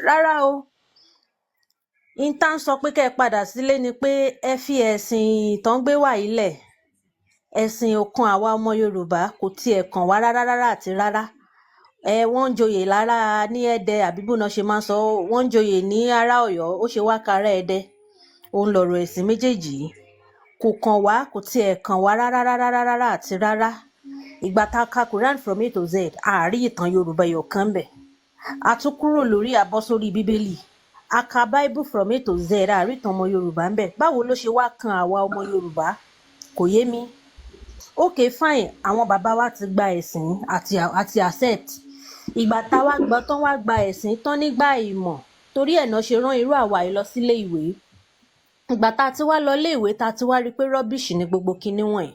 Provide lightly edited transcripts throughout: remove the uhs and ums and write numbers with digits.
Rárá o. N tá ń sọ pé kẹ́ ẹ padà sílé ni pé ẹ fi ẹ̀sìn tán gbé wá yìí lẹ̀. Ẹ̀sìn ò kan àwa ọmọ Yorùbá, kò tiẹ̀ kàn wá rárá rárá àti rárá. Ẹ wọ́n ń joyè lára ní Ẹdẹ, àbí bóun ṣe máa ń sọ, wọ́n ń joyè ní ará Ọ̀yọ́, ó ṣe wá kará Ẹdẹ. Òun lọ̀rọ̀ ẹ̀sìn méjèèjì yìí kò kàn wá, kò tiẹ̀ kàn wá rárá rárá rárá àti rárá. Ìgbà tá a ka Quran from A to Z, àárí ìtàn Yorùbá ẹyọ kan bẹ̀. A tún kúrò lórí àbọ̀ sórí Bíbélì, a ka Bible from A to Z, àárí ìtàn ọmọ Yorùbá ń bẹ̀. Báwo ló ṣe wá kan àwa ọmọ Yorùbá? Kò yé mi. Okay, fine, àwọn bàbá wa ti gba ẹ̀sìn àti accept. Ìgbà táwa gbọ́ tán, wá gba ẹ̀sìn tán nígbà ìmọ̀, torí ẹ̀ náà ṣe rán irú àwa yìí lọ sílé ìwé. Ìgbà tá a ti wá lọ ilé ìwé, tá a ti wá rí i pé rubbish ni gbogbo kinní wọ̀nyí,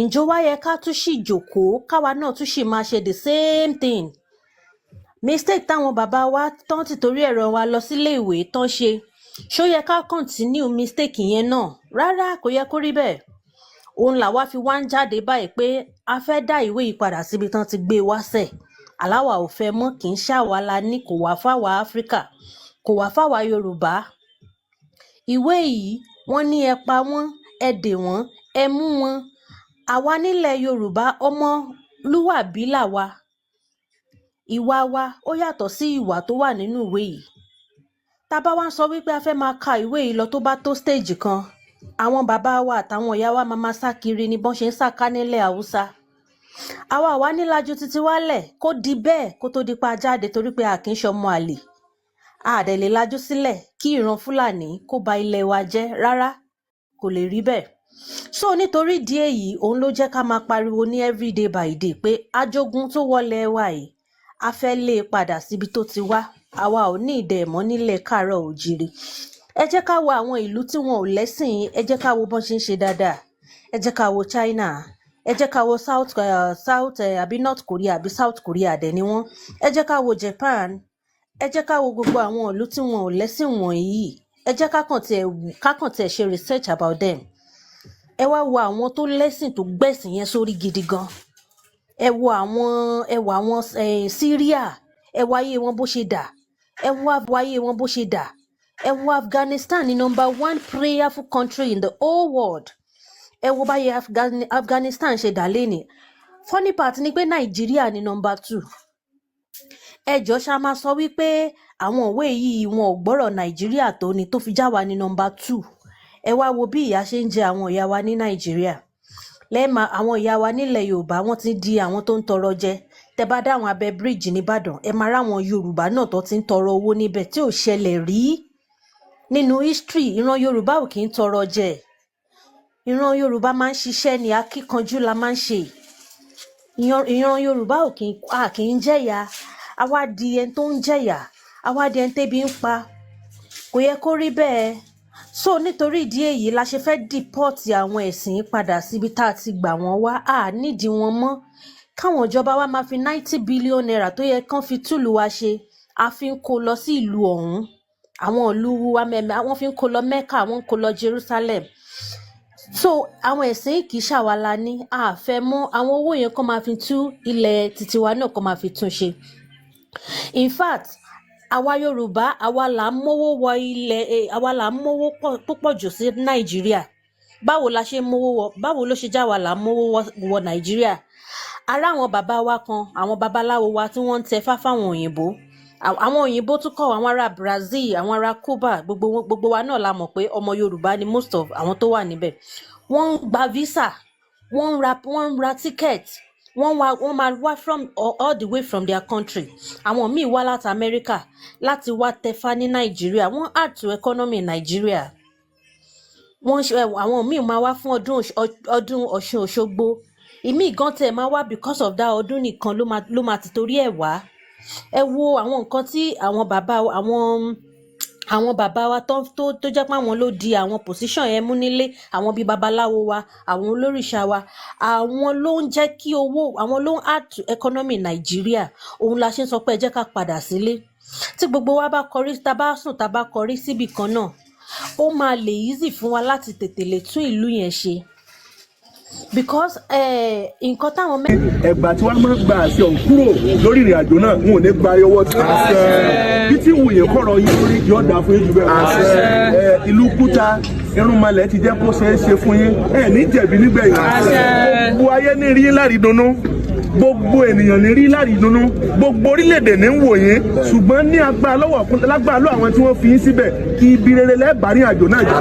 ǹjọ́ wá yẹ ká tún sì jókòó, káwa náà tún sì máa ṣe the same thing, mistake táwọn bàbá wa tán ti torí ẹ̀rọ wa lọ sílé ìwé tán ṣe? Ṣó yẹ ká continue mistake yẹn náà? Rárá, kò yẹ kó rí bẹ́ẹ̀. Òun làwa fi wá ń jáde báyìí pé a fẹ́ dá ìwé yìí padà síbi tán ti gbé e wá sẹ̀. Aláwa ò fẹ́ mọ́, kì í ṣàwa la ní, kò wá fáwa Áfíríkà, kò wá fáwa Yorùbá. Ìwé yìí, wọ́n ní ẹ pa wọ́n, ẹ dè wọ́n, ẹ mú wọn. Àwa nílẹ̀ Yorùbá, ọmọlúwàbí làwa. Ìwà wa ó yàtọ̀ sí ìwà tó wà nínú ìwé yìí. Tá a bá wá ń sọ wípé a fẹ́ máa ka ìwé yìí lọ, tó bá tó stage kan, àwọn bàbá wa àtàwọn ìyá wa máa máa sá kiri ní bọ́n ṣe ń sá ká nílẹ̀ Haúsá. Àwa wà nílájú títí wálẹ̀ kó di bẹ́ẹ̀, kó tó di pa jáde, torí pé a kì í ṣọmọ àlè. A dẹ̀ lè lajú sílẹ̀ kí ìran Fúlàní kó ba ilẹ̀ wa jẹ́. Rárá, kò lè rí bẹ́ẹ̀. So nítorí ìdí èyí, òun ló jẹ́ ká máa pariwo ní everyday by day pé ajogun tó wọlé wa yìí, a fẹ́ lé e padà síbi tó ti wá. Àwa ò ní ìdẹ̀mọ́ nílẹ̀ káàárọ̀ òjíire. Ẹ jẹ́ ká wo àwọn ìlú tí wọn ò lẹ́sìn, ẹ jẹ́ ká wo bọ́n ṣe ń ṣe dáadáa. Ẹ jẹ́ ká wo China, ẹ jẹ́ ká wo South àbí North Korea, àbí South Korea dẹ̀ ni wọ́n. Ẹ jẹ́ ká wo Japan, ẹ jẹ́ ká wo gbogbo àwọn ìlú tí wọn ò lẹ́sìn wọ̀nyí. Ẹ jẹ́ ká kàn tiẹ̀ ṣe research about them. Ẹ wá wo àwọn tó lẹ́sìn, tó gbẹ̀sìn yẹn sórí gidi gan. Ẹ wo àwọn Syria, ẹ wo ayé wọn bó ṣe dà. Ẹ wo ayé wọn bó ṣe dà. Ẹ wo Afghanistan ní number one prayerful country in the whole world. Ẹ wo báyìí Afghanistan ṣe dà lénìí. Funny part ni pé Nàìjíríà ní number two. Ẹ jọ, ṣá máa sọ wípé àwọn òwe yìí, wọn ò gbọ́rọ̀ Nàìjíríà tó ni tó fi já wa ní number two? Ẹ wá wo bí ìyà ṣe ń jẹ àwọn ìyá wa ní Nàìjíríà lẹ́ẹ̀ma. Àwọn ìyá wa nílẹ̀ Yorùbá, wọ́n ti di àwọn tó ń tọrọ jẹ. Tẹ bá dáwọn abẹ́ bíríìjì nìbàdàn, ẹ máa ráwọn Yorùbá náà tó ti ń tọrọ owó níbẹ̀, tí ò ṣẹlẹ̀ rí nínú history. Ìran Yorùbá ò kì í tọrọ jẹ. Ìran Yorùbá máa ń ṣiṣẹ́ ní, akíkanjú la máa ń ṣe. Ìran Yorùbá ò kì í, a kì í jẹ̀yà. Àwa di ẹni tó ń jẹ̀yà, àwa di ẹni tébi ń pa. Kò yẹ kó rí bẹ́ẹ̀. So nítorí ìdí èyí la ṣe fẹ́ deport àwọn ẹ̀sìn padà síbi tá a ti gbà wọ́n wá. A nídìí wọn mọ́. Káwọn ìjọba wa máa fi ₦90 billion tó yẹ kán fi túlù wa ṣe, a fi ń kó lọ sí ìlú ọ̀hún, àwọn ìlú wa mẹ́mẹ́, wọ́n fi ń kó lọ Mecca, wọ́n ń kó lọ Jerusalem. So àwọn ẹ̀sìn kì í ṣàwa la ní, a fẹ́ mọ́. Àwọn owó yẹn, kán máa fi tú ilẹ̀ títí wa náà, kán máa fi tún ṣe. In fact, àwa Yorùbá, àwa là ń mówó wọ ilẹ̀, àwa là ń mówó púpọ̀ jù sí Nàìjíríà. Báwo la ṣe ń mówó wọ? Báwo ló ṣe já wa là ń mówó wọ Nàìjíríà? Ará àwọn bàbá wa kan, àwọn babaláwo wa tí wọ́n ń tẹfá fáwọn òyìnbó, àwọn òyìnbó tún kọ́, àwọn ará Brazil, àwọn ará Cuba, gbogbo wa náà la mọ̀ pé ọmọ Yorùbá ni most of àwọn tó wà níbẹ̀. Wọ́n ń gba visa, wọ́n ń ra ticket, wọ́n wá, wọ́n máa wá from all the way from their country. Àwọn míì wá láti America láti wá tẹfá ní Nàìjíríà. Wọ́n add to economy Nàìjíríà. Wọ́n ṣe, àwọn míì máa wá fún ọdún Ọ̀ṣun Òṣogbo. Ìmíì gan tẹ̀ máa wá because of that ọdún nìkan ló máa ti torí ẹ̀ wá. Ẹ wo àwọn nǹkan tí àwọn bàbá wa tó jẹ́ pé àwọn ló di àwọn position yẹn mú nílé, àwọn bíi babaláwo wa, àwọn olórìṣà wa, àwọn ló ń jẹ́ kí owó, àwọn ló ń add to economy Nàìjíríà. Òun la ṣe ń sọ pé ẹ jẹ́ ká padà sílé. Tí gbogbo wa bá kọrí, tá a bá sùn, tá a bá kọrí síbì kan náà, ó máa lè easy fún wa láti tètè lè tún ìlú yẹn ṣe. Because nǹkan táwọn Ẹgbà tí wọ́n máa ń gba àṣẹ ọ̀hún kúrò lórí ìrìn àjò náà, wọn ò ní gba ọwọ́ tí bí tí wùyẹ̀ kọ̀rọ̀ yín lórí yóò dà fún yín jù bẹ́ẹ̀ lọ. Ìlú Kúta irúnmọlẹ̀ ti jẹ́ kó ṣeé ṣe fún yín, ẹ ní jẹ̀bi nígbẹ̀yìn. Gbogbo ayé ní rí lárí dunnú, gbogbo ènìyàn ní rí lárí dunnú, gbogbo orílẹ̀-èdè ní ń wò yín, ṣùgbọ́n ní agbára lọ́wọ́ lágbára lọ́wọ́ àwọn tí wọ́n fi yín síbẹ̀, ibi rere lẹ́ẹ̀bà ní àjò náà jà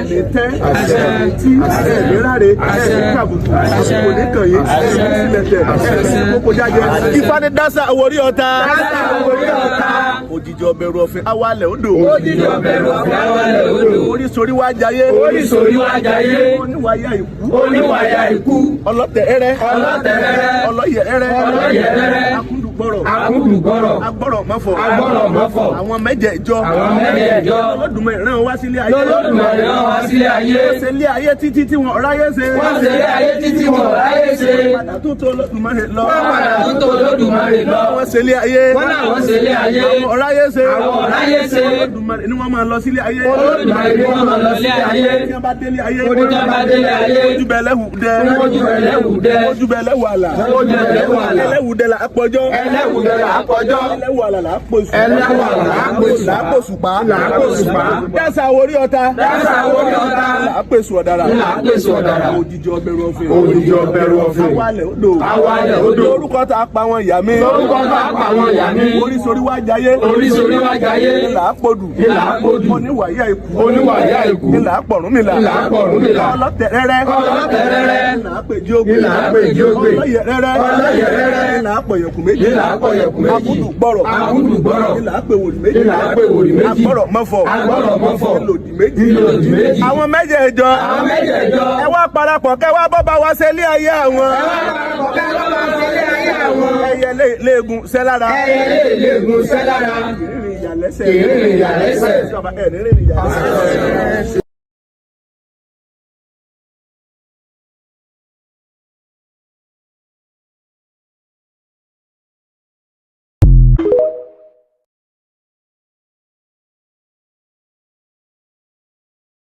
ní tẹ́ ẹ̀ tí ẹ̀ ní ráre ẹ̀ ní kàbùkù, kò ní kàn yín, ẹ̀ ní sílẹ̀ tẹ̀ ẹ̀ ní kókó jáde. Ifá ní dásà orí ọ̀tá. Dásà orí ọ̀tá. Òjijì ọbẹ̀rù ọ̀fìn awalẹ̀ odò. Òjijì ọbẹ̀rù ọ̀fìn awalẹ̀ odò. Oríṣiríṣi wá jayé. Oríṣiríṣi wá jayé. Oníwàyà ìkú. Oníwàyà ìkú. Ọlọ́tẹ̀ ẹrẹ. Ọlọ́tẹ̀ rẹ́rẹ́. Ọlọ́yẹ̀ rẹ́rẹ́. Ọlọ́yẹ̀ rẹ́rẹ́. Akúndùgbọ̀rọ̀. Akúndùgbọ̀rọ̀. Agbọ̀rọ̀ mọ́fọ̀. Agbọ́rọ̀ mọ́fọ̀. Àwọn mẹ́jẹ̀ẹ̀jọ. Àwọn mẹ́jẹ̀ẹ̀jọ. Olódùmarè rán wá sílé ayé. Lọ́lọ́dùmarè rán wá sílé ayé. Wọ́n ṣe lé ayé títí tí wọ́n ráyé ṣe. Wọ́n ṣe lé ayé títí wọn ráyé ṣe. Padà tó tó Olódùmarè lọ. Wọ́n padà tún tó Olódùmarè lọ. Wọ́n ṣe lé ayé. Wọ́n làwọn ṣe lé ayé. Àwọn ráyé ṣe. Àwọn ráyé ṣe. Olódùmarè ni wọ́n máa lọ sílé ayé. Olódùmarè ni wọ́n máa lọ sílé ayé. Tí wọ́n bá délé ayé. Tí wọ́n bá délé ayé. Ojúbẹ ẹlẹ́wù dẹ. Ojúbẹ ẹlẹ́wù dẹ. Ojúbẹ ẹlẹ́wù àlà. Ojúbẹ ẹlẹ́wù àlà. Ẹlẹ́wù dẹ là á pọjọ́. Ẹlẹ́wù dẹ là á pọjọ́. Ẹlẹ́wù àlà là á pòṣù. Ẹlẹ́wù àlà là á pòṣù. Là á pòṣùpá. Là á pòṣùpá. Dásà orí ọ̀tá. Dásà orí ọ̀tá. Là á pèsè ọ̀dàrà. Là á pèsè ọ̀dàrà. Òjijì ọbẹ̀rù ọ̀fìn. Òjijì ọbẹ̀rù ọ̀fìn. Awalẹ̀ odò. Awalẹ̀ odò. Lórúkọ tá a pa wọn ìyá mi. Lórúkọ tá a pa wọn ìyá mi. Oríṣiríṣi wá jayé. Oríṣiríṣi wá jayé. Là á podù. Là á podù. Oníwàyà ikú. Oníwàyà ikú. Là á pọ̀rúnmìlà. Là á pọ̀rúnmìlà. Ọlọ́tẹ̀ rẹ́rẹ́. Ọlọ́tẹ̀ rẹ́rẹ́. Là á pèjì ogbè. Là á pèjì ogbè. Ọlọ́yẹ̀ rẹ́rẹ́. Ọlọ́yẹ̀ rẹ́rẹ́. Là á pọ̀yẹ̀kù méjì. Là á pọ̀yẹ̀kù méjì. Akúndù gbọ́rọ̀. Akúndù gbọ́rọ̀. Là á pè wòlì méjì. Là á pè wòlì méjì. Agbọ́rọ̀ mọ́fọ̀. Agbọ́rọ̀ mọ́fọ̀. Ìlòdì méjì. Ìlòdì méjì. Àwọn mẹ́jẹ̀ẹ̀jọ. Àwọn mẹ́jẹ̀ẹ̀jọ. Ẹ wá parapọ̀ kẹ́ wá bọ́ bá wa ṣe ilé ayé àwọn. Ẹ wá parapọ̀ kẹ́ wá bá wa ṣe ilé ayé àwọn. Ẹyẹ léegun sẹ́ lára. Ẹyẹ léegun sẹ́ lára. Ìrìnrìn ìyàlẹ́sẹ̀. Ìrìnrìn ìyàlẹ́sẹ̀. Ẹ̀ ní rìnrìn ìyàlẹ́sẹ̀.